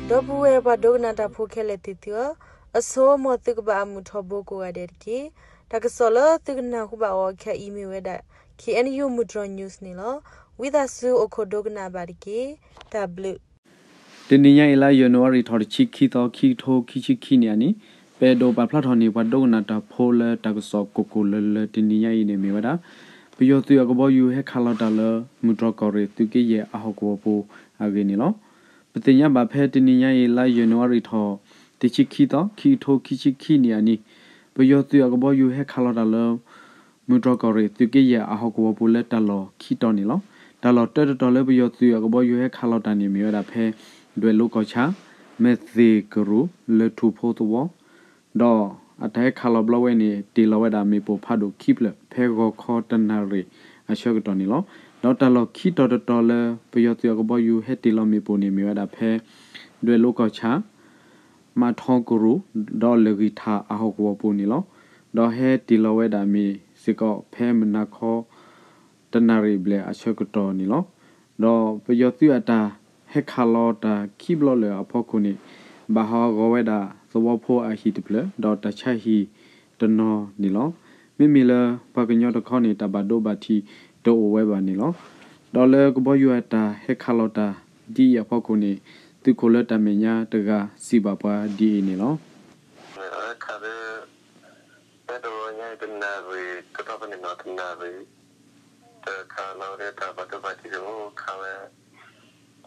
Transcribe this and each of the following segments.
ဒီပုၢ်ဝဲၢ်ပှၤဒိကနၣ်တၢ်ဖိခဲလၢာ်သ့ၣ်သုဧၢ, အဆိ မ်သုကဘၣ်အမုာ်ထီဘိကိးဂၤဒဲးတက့ၢ်. တၢ်ကစီၣ်လၢသုကနၢ်ဟူဘၣ်အီၤခဲအံၤမ့ၢ်ဝဲဒၣ် K N U မုၢ်တြီၤ news န့ၣ်လီၤ. ဝံသးစူၤအိၣ်ခိးဒိကနၣ်ဘၣ်တက့ၢ်. တၢ်ဘျုး တနံၤညါအံၤ လါယနူၤအါရံၤထီၣ်တဆံခံသီ ခံကထိခံဆံခံနံၣ်အနံၤ, ပအဲၣ်ဒိးပာ်ဖျါထီၣ်န့ၢ် ပှၤဒိကနၣ်တၢ်ဖိလၢတၢ်ကစီၣ်ကိၢ်ကိၢ်လၢၤလၢၤတနံၤညါအံၤန့ၣ်မ့ၢ်ဝဲဒၣ် ပယီၤသုးအကဘီယူၤဟဲခးလီၤတၢ်လၢ မုၢ်တြီၤကီၢ်ရ့ၣ်သုးက့ယဲၢ်အဟီၣ်ကဝီၤပူၤအဂ့ၢ်န့ၣ်လီၤ. ပသ့ၣ်ညါဘၣ်ဖဲတနံၤညါအံၤ လါယနူၤအါရံၤထီၣ်တဆံခံသီ ခံကထိခံဆံခံနံၣ်အနံၤ, ပယီၤသုးအကဘီယူၤဟဲခးလီၤတၢ်လၢ မုၢ်တြီၤကီၢ်ရ့ၣ်သုးက့ယဲၢ်အဟီၣ်ကဝီၤပူၤလၢတၢ်လီၢ်ခံတီၤန့ၣ်လီၤ. တၢ်လီၢ်တၢတတီၤလၢပယီၤသုးအကဘီယူၤဟဲခးလီၤတၢ်န့ၣ်မ့ၢ်ဝဲဒၣ်ဖဲ ဒွဲၣ်လိၤကီၢ်ဆၣ်, မဲၢ်သ့ၣ်ကရူၢ်, လၢၢ်ထူၣ်ဖိသဝီ, ဒီးအတၢ်ဟဲခးလီၤဘျီဝဲန့ၣ် တ့ၢ်လီၤဝဲဒၣ်မ့ၣ်ပိၢ်ဖးဒိၣ်ခံဖျၢၣ် ဖဲဂီၤခီတနၣ်ရံၣ်အဆၢကတီၢ်န့ၣ်လီၤ. ဒီးတၢ်လီၢ်ခံတီၤတတီၤလၢ ပယီၤသုးအကဘီယူၤဟဲတ့ၢ်လီၤမ့ၣ်ပိၢ်န့ၣ်မ့ၢ်ဝဲဒၣ်ဖဲ ဒွဲၣ်လိၤကီၢ်ဆၣ်, မးထီကရူၢ်, ဒီးလၢၢ်ဂံၢ်ထၣ်အဟီၣ်ကဝီၤပူၤန့ၣ်လီၤ. ဒီးဟဲတ့ၢ်လီၤဝဲဒၣ်မ့ၣ်စ့ၢ်ကီး ဖဲမုၢ်နၤခီ တနၣ်ရံၣ်ဘျဲၣ်အဆၢကတီၢ်န့ၣ်လီၤ. ဒီးပယီၤသုးအတၢ်ဟဲခးလီၤတၢ်ခံဘျီလၢအဖီခိၣ်န့ၣ် ဘၣ်ဟးဂီၤဝဲဒၣ်သဝီဖိအဟံၣ်တဖျၢၣ် ဒီးတၢ်ဆါဟံၣ်တနီၤန့ၣ်လီၤ. မ့မ့ၢ်လၢပှၤကညီတခီန့ၣ် တၢ်ဘၣ်ဒိဘၣ်ထံးတအိၣ်ဝဲဘၣ်န့ၣ်လီၤ. ဒီးလၢကဘီယူၤအတၢ်ဟဲခးလီၤတၢ်ဒ်အံၤအဖီခိၣ်န့ၣ် သုးခိၣ်လၢတၢ်မဲာ်ညါတဂၤစံးဘၣ်ပှၤဒ်အံၤန့ၣ်လီၤ. အဝဲခးလၢ ဖဲတဂီၤညါအံၤ တနၣ်ရံၣ် ကထီၣ်ဖဲန့ၣ်နီၤ တနၣ်ရံၣ် တခးလီၤဝဲဒၣ်တၢ်ဘၣ်ဒိဘၣ်ထံးတအိၣ် ခးဝဲ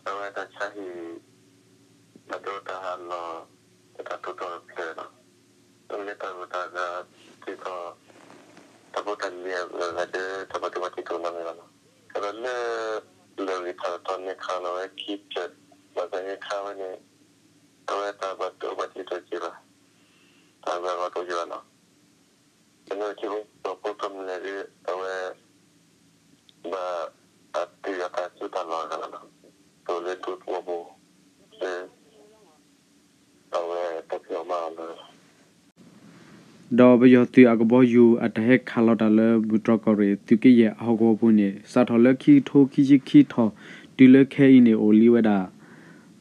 အဝဲတၢ်ဆါဟံၣ် ဘၣ်ဒိတၢ်ဟးလီၤ တၢ်တိၢ်ထီၣ်တဖျၢၣ်နီၤ မ့ၢ်တၢ်ဂိၢ်တၢ်ဂီၤ ဒ်သိး တၢ်ဖိတၢ်လံၤအဂုၤအဂၤဒီး တၢ်ဘၣ်ဒိဘၣ်ထံးတအိၣ်နီတမံၤဘၣ်နီၤ. ကဒီးလၢ လၢၢ်ဂံၢ်ထၣ်တတီၤန့ၣ် ခးလီၤဝဲခံဖျၢၣ် ဘၣ်ဆၣ်န့ၣ်ခးဝဲန့ၣ် အဝဲတၢ်ဘၣ်ဒိဘၣ်ထံးတအိၣ်က့ၤဘၣ်, တၢ်ဂုၤအဂၤတအိၣ်က့ၤဘၣ်နီၤ. ကညီထံဖိကီၢ်ဖိကမျၢၢ်ဒီး အဝဲ ဘၣ်အတုၤအသးဆူတၢ်လီၢ်အဂၤလီၤနီၤ, တိၢ်လၢဒူသဝီပူၤ လၢ အဝဲတၢ်ဖံးအီၣ်မၤအီၣ်လီၤ. ဒီးပယီၤသုးအကဘီယူၤအတၢ်ဟဲခးလီၤတၢ်လၢမုၢ်တြီၤကီၢ်ရ့ၣ်သုးက့ယဲၢ်အဟီၣ်ကဝီၤပူၤန့ၣ် စးထီၣ်လၢခံကထိခံဆံခံထီၣ် တုၤလၢခဲအံၤန့ၣ် အိၣ်လံဝဲဒၣ်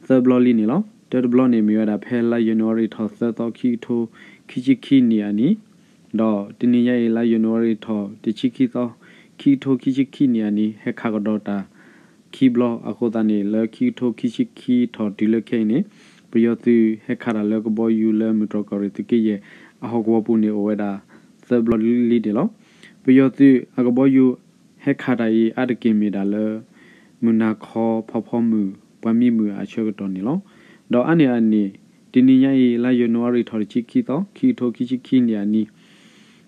သၢဘျီလံန့ၣ်လီၤ. တၢတဘျီန့ၣ်မ့ၢ်ဝဲဒၣ်ဖဲလါယနူၤအါရံၤထီၣ်သၢသီ ခံကထိခံဆံခံနံၣ်အနံၤ, ဒီးတနံၤညါအံၤ လါယနူၤအါရံၤထီၣ်တဆံခံသီ ခံကထိခံဆံခံနံၣ်အနံၤ ဟဲခးကဒီးတၢ်ခံဘျီအဃိသတးန့ၣ် လၢခံကထိခံဆံခံထီၣ်တုၤလၢခဲအံၤန့ၣ် ပယီၤသုးဟဲခးတၢ်လၢကဘီယူၤလၢမုၢ်တြီၤကီၢ်ရ့ၣ်သုးက့ယဲၢ်အဟီၣ်ကဝီၤပူၤန့ၣ် အိၣ်ဝဲဒၣ်သၢဘျီလံန့ၣ်လီၤ. ပယီၤသုးအကဘီယူၤဟဲခးတၢ်အံၤ အါတက့ၢ်မ့ၢ်ဒၣ်လၢ မုၢ်နၤခီဖီဖီမုၢ် ပှၤမံမုၢ်အဆၢကတီၢ်န့ၣ်လီၤ. ဒီးအါန့ၢ်အန့ၣ် တနံၤညါအံၤ လါယနူၤအါရံၤထီၣ်တဆံခံသီ ခံကထိခံဆံခံနံၣ်အနံၤ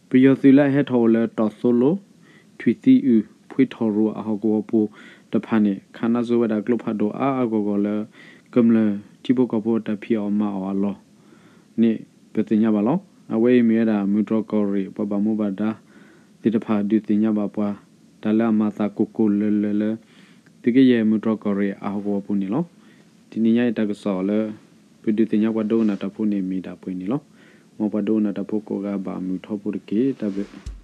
ပယီၤသုးလၢအဟဲထီၣ်အိၣ်လၢတီၢ်သိလိ ထွံၣ်သံအုၣ် ဖှ့ထီၣ်ရိၣ်အဟီၣ်ကဝီၤပူၤတဖၣ်န့ၣ် ခးနါစိဝဲဒၣ်ကျိဖးဒိၣ်အါအါဂီၢ်ဂီၢ်လၢ ကမျၢၢ်ထံဖိကီၢ်ဖိတၢ်ဖံးအီၣ်မၤအီၣ်အလီၢ်န့ၣ် ပသ့ၣ်ညါဘၣ်လီၤ. အဝဲအံၤမ့ၢ်ဝဲဒၣ်မုၢ်တြီၤကီၢ်ရ့ၣ် ပှၤဘၣ်မူဘၣ်ဒါသ့ၣ်တဖၣ်ဒုးသ့ၣ်ညါဘၣ်ပှၤ တၢ်လၢအမၤသးကိၢ်ကိၢ်လၢၤလၢၤလၢ သုးက့ယဲၢ်မုၢ်တြီၤကီၢ်ရ့ၣ်အဟီၣ်ကဝီၤပူၤန့ၣ်လီၤ. တနံၤညါအံၤတၢ်ကစီၣ်လၢ ပဒုးသ့ၣ်ညါပှၤဒိကနၣ်တၢ်ဖိန့ၣ်မ့ၢ်ဒၣ်ပှဲၤန့ၣ်လီၤ. မ်ပှၤဒိကနၣ်တၢ်ဖိကိးဂၤဘၣ်မုာ်ထီဘိတက့ၢ်. တၢ်ဘျုး